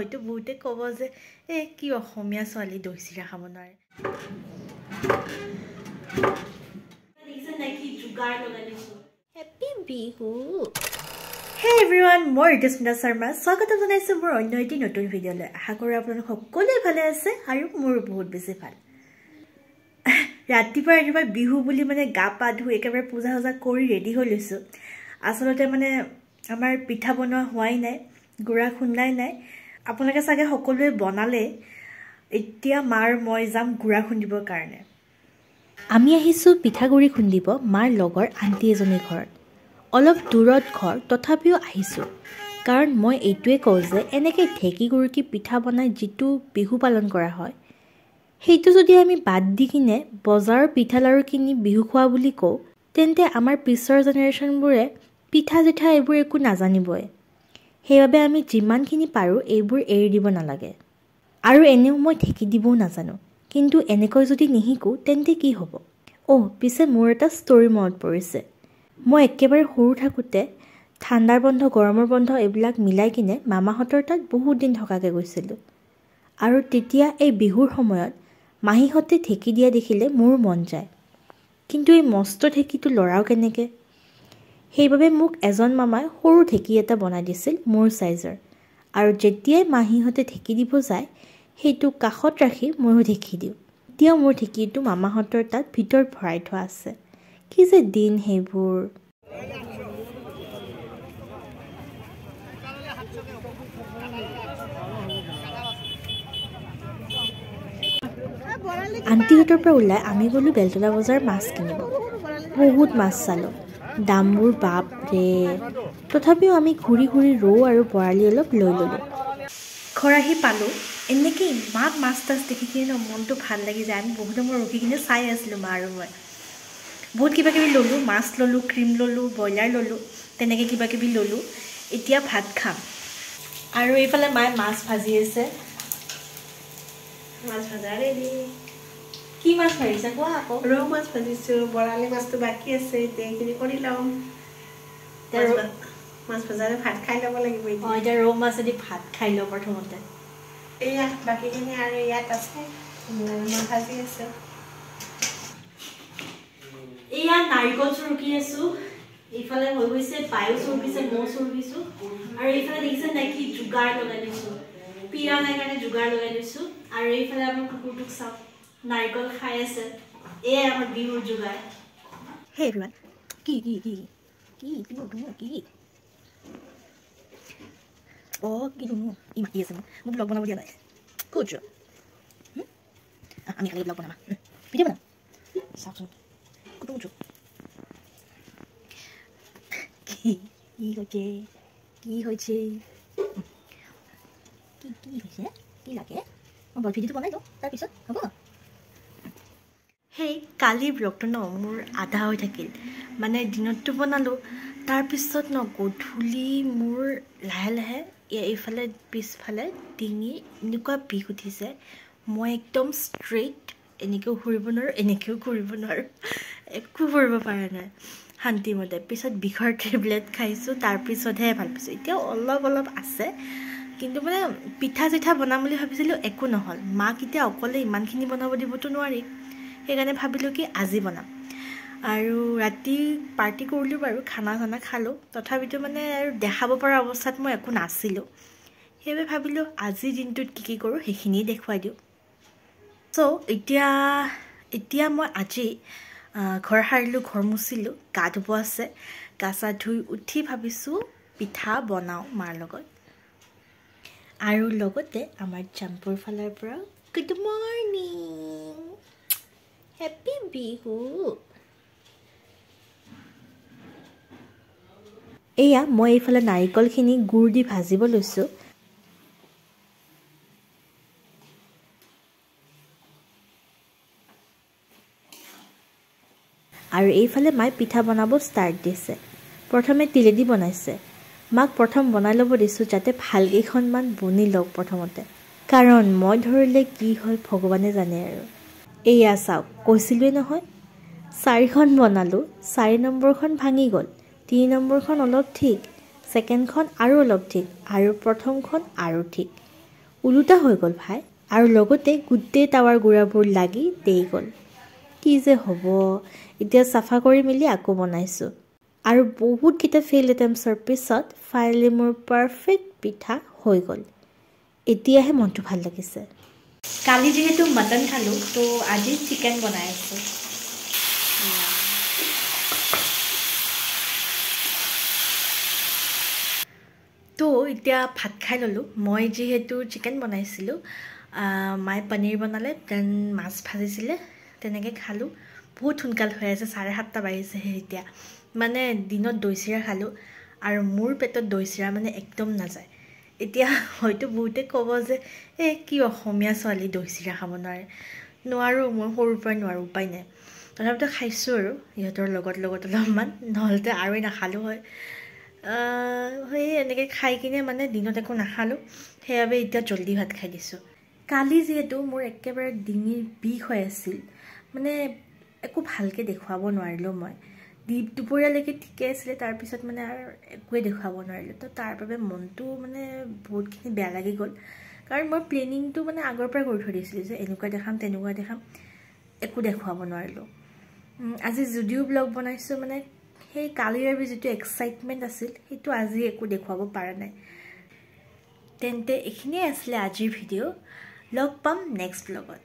হয়তো বহুতে ক'ব যে এই কি অসমীয়া ছোৱালী দৈ চিৰা খাব নোৱাৰে। হেপী বিহু। হে এভৰিৱান, মই ঋতুস্মিতা শৰ্মা, স্বাগতম জনাইছোঁ মোৰ অন্য এটি নতুন ভিডিঅ'লৈ। আশা কৰোঁ আপোনালোক সকলোৱে ভালে আছে আৰু মোৰো বহুত বেছি ভাল। ৰাতিপুৱা ৰাতিপুৱা বিহু বুলি মানে গা পা ধুই একেবাৰে পূজা চূজা কৰি ৰেডি হৈ লৈছোঁ। আচলতে মানে আমাৰ পিঠা বনোৱা হোৱাই নাই, গুড়া খুন্দাই নাই। আপোনালোকে চাগে সকলোৱে বনালে। এতিয়া মাৰ মই যাম গুড়া খুন্দিবৰ কাৰণে। আমি আহিছোঁ পিঠাগুড়ি খুন্দিব মাৰ লগৰ আণ্টি এজনীৰ ঘৰত। অলপ দূৰত ঘৰ, তথাপিও আহিছোঁ কাৰণ মই এইটোৱে কওঁ যে এনেকৈ ঢেঁকী গুৰুকি পিঠা বনাই যিটো বিহু পালন কৰা হয়, সেইটো যদি আমি বাদ দি কিনে বজাৰৰ পিঠা লাড়ু কিনি বিহু খোৱা বুলি কওঁ, তেন্তে আমাৰ পিছৰ জেনেৰেশ্যনবোৰে পিঠা চিঠা এইবোৰ একো নাজানিবই। সেইবাবে আমি যিমানখিনি পাৰোঁ এইবোৰ এৰি দিব নালাগে। আৰু এনেও মই ঢেঁকী দিবও নাজানো, কিন্তু এনেকৈ যদি নিশিকোঁ তেন্তে কি হ'ব? অ', পিছে মোৰ এটা ষ্টৰী মনত পৰিছে। মই একেবাৰে সৰু থাকোঁতে ঠাণ্ডাৰ বন্ধ, গৰমৰ বন্ধ এইবিলাক মিলাই কিনে মামাহঁতৰ তাত বহুত দিন থকাকৈ গৈছিলোঁ। আৰু তেতিয়া এই বিহুৰ সময়ত মাহীহঁতে ঢেঁকী দিয়া দেখিলে মোৰো মন যায়, কিন্তু এই মস্ত ঢেঁকীটো লৰাও কেনেকৈ? সেইবাবে মোক এজন মামাই সৰু ঢেঁকী এটা বনাই দিছিল মোৰ চাইজৰ। আৰু যেতিয়াই মাহীহঁতে ঢেঁকী দিব যায়, সেইটো কাষত ৰাখি ময়ো ঢেঁকী দিওঁ। এতিয়াও মোৰ ঢেঁকীটো মামাহঁতৰ তাত ভিতৰত ভৰাই থোৱা আছে। কি যে দিন সেইবোৰ। আণ্টিহঁতৰ পৰা ওলাই আমি গ'লোঁ বেলতলা বজাৰ মাছ কিনিব। বহুত মাছ চালোঁ, দামবোৰ বাপ ৰে। তথাপিও আমি ঘূৰি ঘূৰি ৰৌ আৰু বৰালি অলপ লৈ ল'লোঁ। ঘৰ আহি পালোঁ। এনেকৈ ইমান মাছ তাছ দেখি কিনে ন মনটো ভাল লাগি যায়। আমি বহুত সময় ৰখি কিনে চাই আছিলোঁ মা আৰু মই। বহুত কিবা কিবি ল'লোঁ, মাছ ল'লোঁ, ক্ৰীম ল'লোঁ, ব্ৰইলাৰ ল'লোঁ, তেনেকৈ কিবা কিবি ল'লোঁ। এতিয়া ভাত খাম। আৰু এইফালে মায়ে মাছ ভাজি আছে। মাছ ভাজা ৰেডি। কি মাছ ভাজিছা কোৱা আকৌ? ৰৌ মাছ ভাজিছোঁ, বৰালি মাছটো বাকী আছে, এতিয়া এইখিনি কৰি লওঁ। মাছ ভজাৰে ভাত খাই ল'ব লাগিব। অঁ, এতিয়া ৰৌ মাছেদি ভাত খাই লওঁ প্ৰথমতে। এইয়া বাকীখিনি আৰু ইয়াত আছে, মই ভাজি আছোঁ। এইয়া নাৰিকল চুৰুকি আছোঁ, এইফালে হৈ গৈছে, বায়ো চুৰুকিছে, ময়ো চুৰুকিছোঁ। আৰু এইফালে দেখিছে নাই কি যোগাৰ লগাই দিছোঁ, পিৰা নাই কাৰণে যোগাৰ লগাই দিছোঁ। আৰু এইফালে আমাৰ কুকুৰটোক চাওক, নাৰিকল খাই আছে। এয়াই আমাৰ বিহুৰ যোগাৰ। হে এভৰিৱান, কি কি কি কি কি কি অ' কি ধুনু ই মাতি আছে মোক, মোক ব্লগ বনাব দিয়া নাই। ক'ত যোৱা? আমি খালি ব্লগ বনাম, ভিডিঅ' বনাম। চাওকচোন ক'তো উঠো। কি কি হৈছে, কি হৈছে, কি কি হৈছে, কি লাগে? মই বল ভিডিঅ'টো বনাই লওঁ, তাৰপিছত হ'ব। সেই কালিৰ ব্লগটো ন মোৰ আধা হৈ থাকিল, মানে দিনতটো বনালোঁ, তাৰপিছত ন গধূলি মোৰ লাহে লাহে এইফালে পিছফালে ডিঙি এনেকুৱা বিষ উঠিছে, মই একদম ষ্ট্ৰেইট এনেকৈও ঘূৰিব নোৱাৰোঁ, এনেকৈও ঘূৰিব নোৱাৰোঁ, একো কৰিব পৰা নাই শান্তিমতে। পিছত বিষৰ টেবলেট খাইছোঁ, তাৰপিছতহে ভাল পাইছোঁ। এতিয়াও অলপ অলপ আছে, কিন্তু মানে পিঠা চিঠা বনাম বুলি ভাবিছিলোঁ, একো নহ'ল। মাক এতিয়া অকলে ইমানখিনি বনাব দিবতো নোৱাৰি, সেইকাৰণে ভাবিলোঁ কি আজি বনাম। আৰু ৰাতি পাৰ্টি কৰিলোঁ বাৰু, খানা চানা খালোঁ, তথাপিতো মানে আৰু দেখাব পৰা অৱস্থাত মই একো নাছিলোঁ। সেইবাবে ভাবিলোঁ আজিৰ দিনটোত কি কি কৰোঁ সেইখিনিয়ে দেখুৱাই দিওঁ। চ' এতিয়া এতিয়া মই আজি ঘৰ সাৰিলোঁ, ঘৰ মুচিলোঁ, গা ধুব আছে। গা চা ধুই উঠি ভাবিছোঁ পিঠা বনাওঁ মাৰ লগত। আৰু লগতে আমাৰ জাম্পুৰ ফালৰ পৰা গুড মৰ্ণিং, হেপী বিহু। এয়া মই এইফালে নাৰিকলখিনি গুড় দি ভাজিব লৈছোঁ। আৰু এইফালে মায়ে পিঠা বনাব ষ্টাৰ্ট দিছে। প্ৰথমে তিলেদি বনাইছে। মাক প্ৰথম বনাই ল'ব দিছোঁ যাতে ভালকেইখনমান বনি লওক প্ৰথমতে, কাৰণ মই ধৰিলে কি হয় ভগৱানে জানে। আৰু এয়া চাওক, কৈছিলোঁৱেই নহয়, চাৰিখন বনালোঁ, 4 নম্বৰখন ভাঙি গ'ল, 3 নম্বৰখন অলপ ঠিক, ছেকেণ্ডখন আৰু অলপ ঠিক, আৰু প্ৰথমখন আৰু ঠিক। ওলোটা হৈ গ'ল ভাই, আৰু লগতে গোটেই টাৱাৰ গুড়াবোৰ লাগি দেই গ'ল। কি যে হ'ব, এতিয়া চাফা কৰি মেলি আকৌ বনাইছোঁ। আৰু বহুতকেইটা ফেইল এটেম্পছৰ পিছত ফাইনেলি মোৰ পাৰফেক্ট পিঠা হৈ গ'ল। এতিয়াহে মনটো ভাল লাগিছে। কালি যিহেতু মটন খালোঁ, তো আজি চিকেন বনাই আছোঁ। তো এতিয়া ভাত খাই ল'লোঁ। মই যিহেতু চিকেন বনাইছিলোঁ, মায়ে পনীৰ বনালে, then মাছ ভাজিছিলে, তেনেকৈ খালোঁ। বহুত সোনকাল হৈ আছে, 7:30 বাজিছেহে এতিয়া। মানে দিনত দৈ চিৰা খালোঁ আৰু মোৰ পেটত দৈ চিৰা মানে একদম নাযায়। এতিয়া হয়তো বহুতে ক'ব যে এই কি অসমীয়া ছোৱালী দৈ চিৰা খাব নোৱাৰে। নোৱাৰোঁ, মই সৰুৰ পৰাই নোৱাৰোঁ, উপায় নাই। তথাপিতো খাইছোঁ আৰু ইহঁতৰ লগত লগত অলপমান, নহ'লেতো আৰুৱেই নাখালোঁ হয়। সেই এনেকৈ খাই কিনে মানে দিনত একো নাখালোঁ, সেইবাবে এতিয়া জল্দি ভাত খাই দিছোঁ। কালি যিহেতু মোৰ একেবাৰে ডিঙিৰ বিষ হৈ আছিল, মানে একো ভালকৈ দেখুৱাব নোৱাৰিলোঁ মই। দুপৰীয়ালৈকে ঠিকে আছিলে, তাৰপিছত মানে আৰু একোৱেই দেখুৱাব নোৱাৰিলোঁ। তো তাৰ বাবে মনটো মানে বহুতখিনি বেয়া লাগি গ'ল, কাৰণ মই প্লেনিংটো মানে আগৰ পৰাই কৰি থৈ দিছিলোঁ যে এনেকুৱা দেখাম তেনেকুৱা দেখাম, একো দেখুৱাব নোৱাৰিলোঁ। আজি যদিও ব্লগ বনাইছোঁ, মানে সেই কালিৰ বাবে যিটো এক্সাইটমেণ্ট আছিল সেইটো আজি একো দেখুৱাব পৰা নাই। তেন্তে এইখিনিয়ে আছিলে আজিৰ ভিডিঅ', লগ পাম নেক্সট ব্লগত।